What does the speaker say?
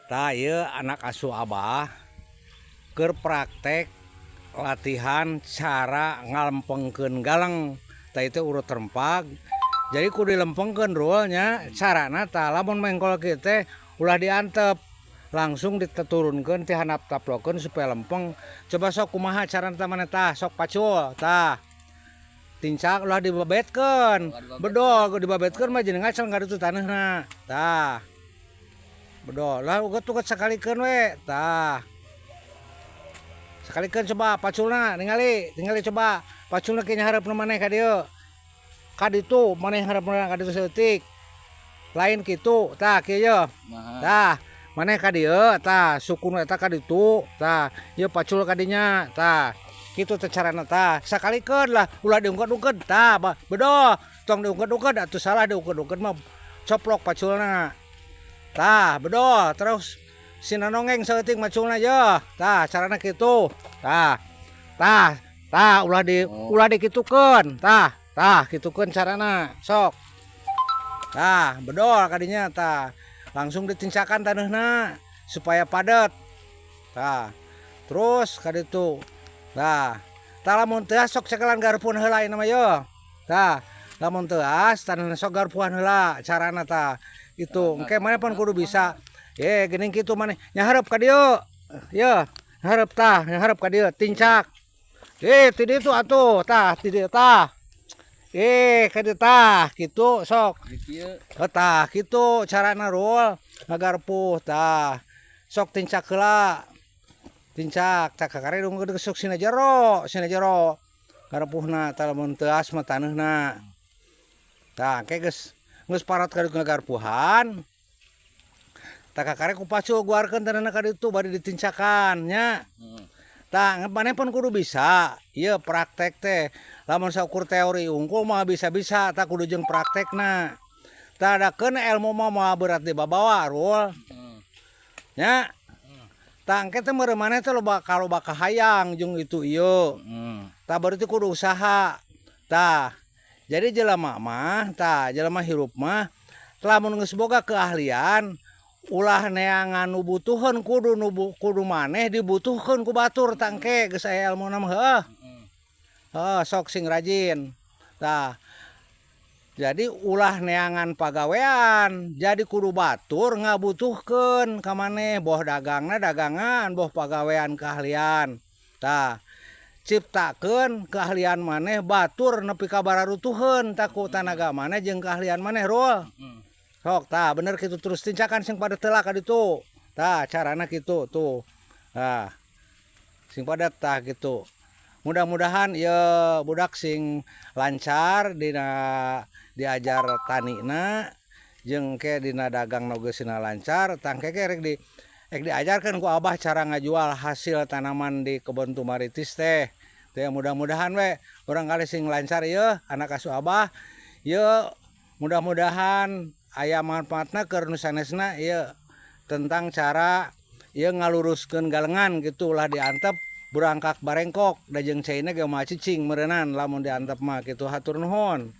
Tah, ieu anak asuh Abah keur praktek latihan cara ngalempengkeun galeng. Tah, itu urut rempag. Jadi kudu dilempengkeun, Rul, nya. Carana tah, lamun mengkol kieu teh ulah diantep. Langsung diteturunkeun ti handap, taplokeun supaya lempeng. Coba sok, kumaha carana tah maneh tah, sok pacul tah. Tincak, ulah dibebetkeun. Bedol, kudu dibebetkeun mah jadi ngaceng ka ditu taneuhna. Tah. Bedol. Lah, uget-uget sakalikeun we. Tah. Sakalikeun coba paculna ningali, tingali coba. Paculna kieu nyahareupna maneh ka dieu. Ka ditu maneh hareupna, ka ditu saeutik. Lain kitu, tah kieu ye. Tah, maneh ka dieu, tah sukuna eta ka ditu, tah ieu pacul ka dinya, tah. Kitu teh carana tah. Sakalikeun lah, ulah diungkeut-ungkeut, tah bedol. Tong diungkeut-ungkeut atuh, salah diungkeut-ungkeut mah coplok paculna. Tah, bedol terus sina nongeng saeutik maculna ye. Tah, carana kitu. Tah. Tah, tah ulah di ulah dikitukeun. Tah, tah kitukeun carana. Sok. Tah, bedol kadinya tah. Langsung ditincakan taneuhna supaya padet. Tah. Terus kaditu. Tah. Tah, lamun teu sok cekelan garpuan heula ieu mah ye. Tah, lamun teuas taneuhna sok garpuan heula carana tah. Itu engke maneh pan kudu bisa. Ye, geuning kitu maneh nyahareup ka dieu. Ye, nyahareup tah, nyahareup ka dieu, tincak. Eh, ti ditu atuh, tah ti dieu tah. Eh, ka dieu tah, kitu sok. Oh, tah kitu carana, Rul, ngagarpuh tah. Sok tincak heula. Tincak, tah kakare dungkeun sok sina jero, sina jero. Garpuhna tah, lamun teuas mah taneuhna. Tah, engke geus geus parat ka ngagarpuhan. Tah, kakare ku pacul guarkeun taneuhna ka ditu bari ditincakan nya. Tah, maneh pun kudu bisa. Ieu praktek teh lamun saukur teori unggul mah bisa-bisa, tah kudu jeung praktekna. Tah, dakeun ilmu mah moal berat dibabawa, Rul. Nya. Tah, engke teh meureun maneh teh loba kaloba kahayang jeung itu ieu. Tah, berarti kudu usaha. Tah, jadi jelema mah, tah jelema hirup mah lamun geus boga keahlian ulah neangan nu butuheun, kudu nu kudu maneh dibutuhkeun ku batur. Tah, engke geus aya elmuna mah heuh. Heuh, sok sing rajin. Tah, jadi ulah neangan pagawean, jadi kudu batur ngabutuhkeun ka maneh, boh dagangna dagangan, boh pagawean keahlian. Tah, ciptakeun keahlian maneh batur nepi ka bararutuheun tah ku tanaga maneh jeung keahlian maneh, Rul. Sok tah, bener kitu, terus tincakan sing padet heula ka ditu. Tah, carana kitu tuh. Tah. Sing padet tah kitu. Mudah-mudahan ieu budak sing lancar dina diajar tanina jeung engke dina dagang oge sina lancar. Tah, engke ge rek di rek diajarkeun ku Abah cara ngajual hasil tanaman di kebon Tumaritis teh. Teh mudah-mudahan we barangkali sing lancar ieu anak asuh Abah. Ieu mudah-mudahan aya manfaatna keur nu sanesna ieu tentang cara ieu ngaluruskeun galengan gitu, ulah diantep burangkak barengkok da jeung caina ge moal cicing meureunan lamun diantep mah kitu. Hatur nuhun.